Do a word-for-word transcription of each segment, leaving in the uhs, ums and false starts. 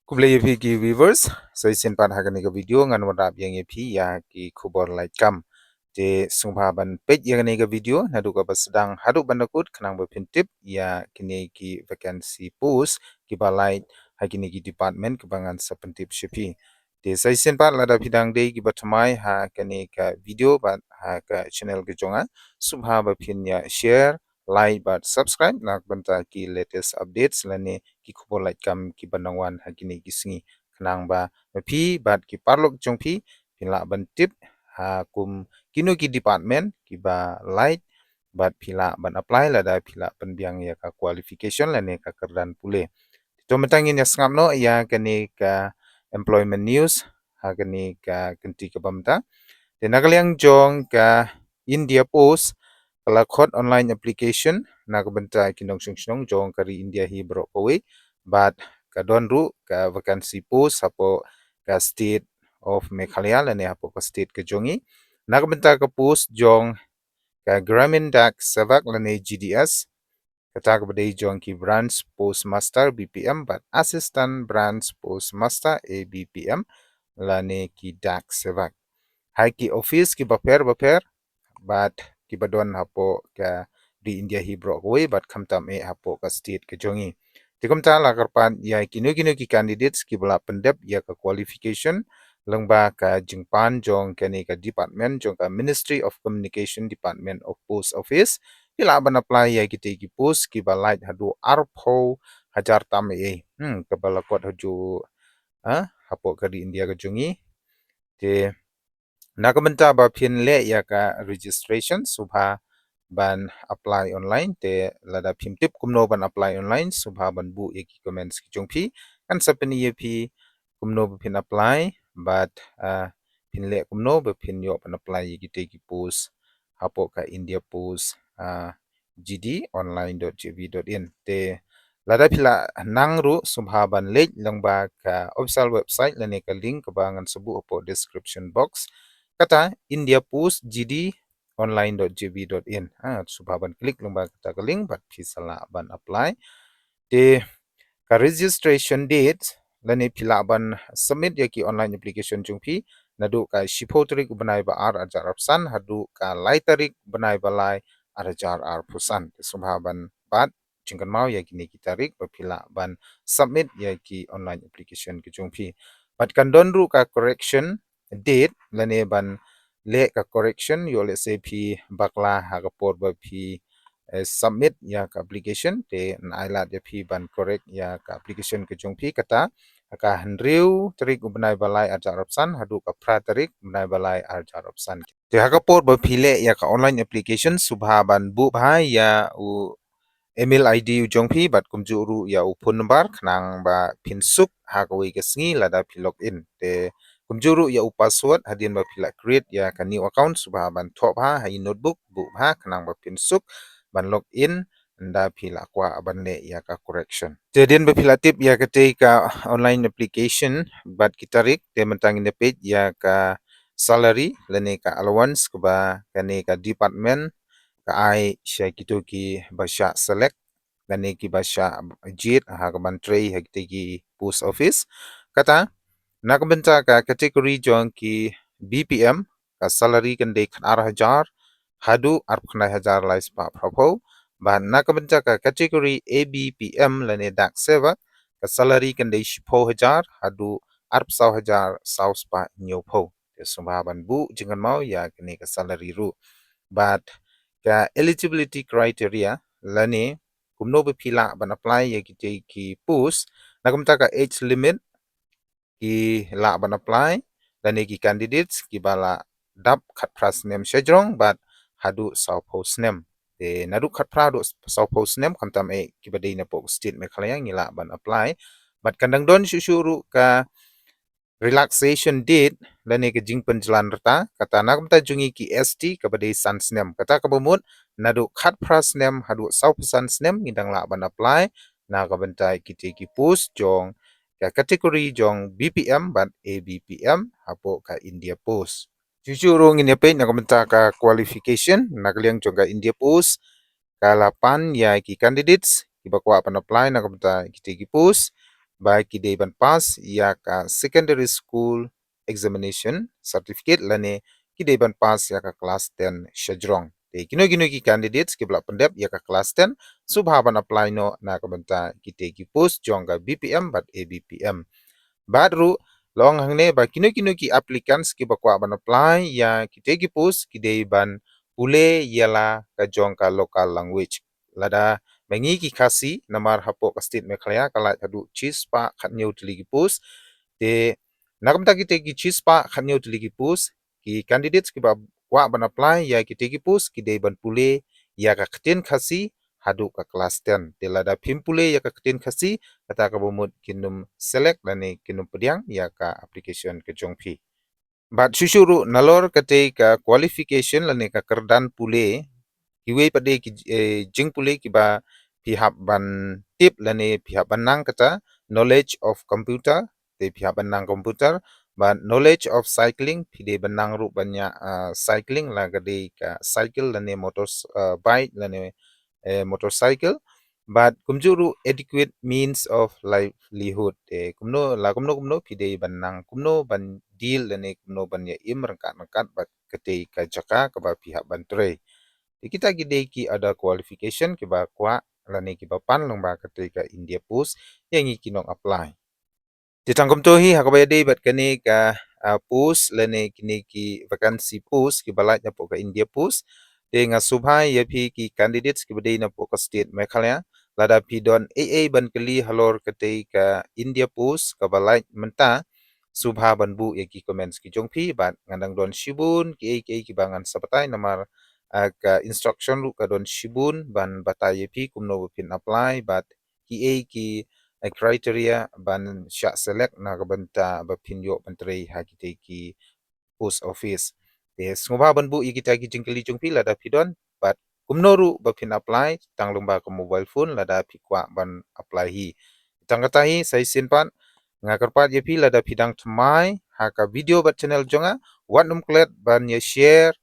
Khublei ïa phi ki viewers, sa shisien pat ha kane ka video ngan wanrah biang ïa phi ïa ki khubor lait kam. Te sngewbha ban peit ïa kane ka video naduh kaba sdang haduh ban da kut khnang ba phin tip ïa kine ki vacancy post kiba lait ha kine ki department kiba ngan sa pyntip sha phi. Te sa shisien pat lada phi dang dei kiba thymmai ha kane ka video bad ha ka channel ka jong nga, sngewbha ba phin ïa share, like bad subscribe na ka bynta ki latest updates lane ki khubor lait kam kiba nang wan ha kine ki sngi, khnang ba ma phi bad ki paralok jong phi phin lah ban tip ha kum kino ki department kiba lait bad phi lah ban apply lada phi lah pynbiang ïa ka qualification lane ka kyrdan pule. To mynta ngin ïa sngap noh ïa kane ka employment news ha kane ka kynti kaba mynta. Te na ka liang jong ka India Post ka la khot online application na ka bynta ki nongshong shnong jong ka ri India hi baroh kawei bad ka don ruh ka vacancy post hapoh ka state of Meghalaya lane hapoh ka state ka jong i na ka bynta ka post jong ka Gramin Dak Sevak lane G D S, kata kaba dei jong ki Branch Postmaster B P M bad Assistant Branch Postmaster A B P M lane ki Dak Sevak ha ki office kiba pher bapher bad kiba don hapoh ka ri India hi baroh kawei bad khamtam eh hapoh ka state ka jong i. Te kumta la kyrpad ïa kino kino ki candidates kiba la pyndep ïa ka qualification lyngba ka jingpan jong kane ka department jong ka Ministry of Communication, Department of Post Office. Phi lah ban apply ïa kitei ki post kiba lait haduh arphew hajar tam eh. Hmm, kaba la khot haduh, ha, hapoh ka ri India ka jong i. Te na ka bynta ba phin leh ïa ka registration sngewbha ban apply online. Te lada phim tip kumno ban apply online sngewbha ban buh ïa ki comments ki jong phi. Ngan sa pyni ïa phi kumno ba phin apply bad, ah, phin leh kumno ba phin ïoh ban apply ïa kitei ki post hapoh ka India Post, ah, G D online dot G V dot in. Te lada phi la nang ruh sngewbha ban leit lyngba ka official website lane ka link kaba ngan sa buh hapoh description box. Kata India Post G D online dot G V dot in. Ha, sngewbha ban click lyngba kata ka link bad phi sa lah ban apply. Te ka registration date lane phi lah ban submit ïa ki online application jong phi naduh ka shiphew tarik u bnai ba ar arhajar arphew san haduh ka lai tarik u bnai ba lai arhajar arphew san. Te sngewbha ban bat jingkynmaw ïa kine ki tarik ba phi lah ban submit ïa ki online application ki jong phi. Bad kan don ruh ka correction date lane ban leh ka correction ïoh lehse phi bakla ha ka por ba phi, eh, submit ïa ka application te yn ai lad ïa phi ban correct ïa ka application ka jong phi kata ha ka hynriew tarik u bnai ba lai arhajar arphew san haduh ka phra tarik u bnai ba lai arhajar arphew san. Te ha ka por ba phi leh ïa ka online application sngewbha ban buh bha ïa u email I D u jong phi bad kumjuh ruh ïa u phone number khnang ba phin suk ha kawei ka sngi lada phi log in. Te kumjuh ruh ïa u password hadien ba phi la create ïa ka new account sngewbha ban thoh bha ha i notebook, buh bha khnang ba phin suk ban log in ynda phi la kwah ban leh ïa ka correction. Te hadien ba phi la tip ïa katei ka online application bad ki tarik te mynta ngin ïa peit ïa ka salary lane ka allowance kaba kane ka department ka ai sha kito kiba shah select lane kiba shah jied ha kaban trei ha kitei ki post office. Kata na ka bynta ka category jong ki B P M ka salary kan dei khatar hajar haduh arphew khyndai hajar lai spah phraphew. Bad na ka bynta ka category A B P M lane Dak Sevak ka salary kan dei shiphew hajar haduh arphew saw hajar saw spah hynñiewphew. Te sngewbha ban buh jingkynmaw ïa kane ka salary ruh. Bad ka eligibility criteria lane kumno ba phi lah ban apply ïa kitei ki post, na ka bynta ka age limit ki lah ban apply lane ki candidates kiba la dap khatphra snem shajrong bad haduh sawphew snem. Te naduh khatphra haduh sawphew snem khamtam eh kiba dei napoh state Meghalaya ngi lah ban apply. Bad kan dang don shuh shuh ruh ka relaxation date lane ka jingpynjlan rta, kata na ka bynta jong ngi ki S T kaba dei san snem. Kata kaba mut naduh khatphra snem haduh sawphew san snem ngi dang lah ban apply na ka bynta kitei ki post jong ka category jong B P M bad A B P M hapoh ka India Post. Shuh shuh ruh ngin ïa peit na ka bynta ka qualification na ka liang jong ka India Post ka la pan ïa ki candidates kiba kwah ban apply na ka bynta kitei ki post. ba ki dei ban pass ïa ka secondary school examination certificate lane ki dei ban pass ïa ka class ten shajrong. Te kino kino ki candidates kiba la pyndep ïa ka class ten sngewbha ban apply noh na ka bynta kitei ki post jong ka B P M bad A B P M. Bad ruh la ong hangne ba kino kino ki applicants kiba kwah ban apply ïa kitei ki post ki dei ban pule ïa la ka jong ka local language. Lada ma ngi ki Khasi, namar hapoh ka state Meghalaya ka lait haduh shispah khatñiew tylli ki post. Te na ka bynta kitei ki shispah khatñiew tylli ki post, ki candidates kiba kwah ban apply ïa kitei ki post ki dei ban pule ïa ka ktien Khasi haduh ka class ten. Te lada phim pule ïa ka ktien Khasi, kata kaba mut kin ym select lane kin ym pdiang ïa ka application ka jong phi. Bad shuh shuh ruh nalor katei ka qualification lane ka kyrdan pule, kiwei pat de ki, eh, jingpule kiba phi hap ban tip lane phi hap ban nang, kata knowledge of computer, te phi hap ban nang computer, bad knowledge of cycling, phi dei ban nang ruh ban ïa, ah, cycling, la ka dei ka cycle lane motor, ah, bike lane, eh, motorcycle, bad kumjuh ruh adequate means of livelihood. Eh, kumno, la kumno kumno phi dei ban nang, kumno ban deal lane kumno ban ïa im ryngkat ryngkat bad katei ka jaka kaba phi hap ban trei. Te kita ki dei ki other qualification kiba kwah lane kiba pan lyngba katei ka India Post ïa ngi ki nong apply. Te tang kumto hi ha kaba ïadei bad kane ka, ah, post lane kine ki vacancy post kiba lait hapoh ka India Post. Te nga sngewbha ïa phi ki candidates kiba dei napoh ka state Meghalaya, lada phi don ei ei ban kylli halor katei ka India Post kaba lait mynta, sngewbha ban buh ïa ki comments ki jong phi bad ngan dang don shibun kiei kiei kiba ngan sa batai namar, ah, ka instruction ruh ka don shibun ban batai ïa phi kumno ba phin apply bad kiei ki, eh, criteria ban shah select na ka bynta ba phin ïoh ban trei ha kitei ki post office. Te sngewbha ban buh ïa kita ki jingkylli jong phi lada phi don bad kumno ruh ba phin apply tang lyngba ka mobile phone lada phi kwah ban apply hi. Tang kata hi, sa shisien pat nga kyrpad ïa phi lada phi dang thymmai ha ka video bad channel jong nga, wat nym klet ban ïa share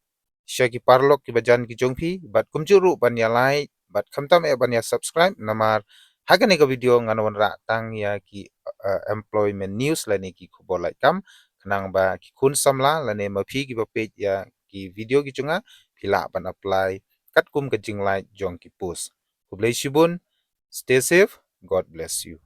sha ki paralok kiba jan ki jong phi, bad kumjuh ruh ban ïa like bad khamtam eh ban ïa subscribe, namar ha kane ka video ngan wanrah tang ïa ki, eh, employment news lane ki khubor lait kam, khnang ba ki khun samla lane ma phi kiba peit ïa ki video ki jong nga phi lah ban apply katkum ka jinglait jong ki post. Khublei shibun, stay safe, God bless you.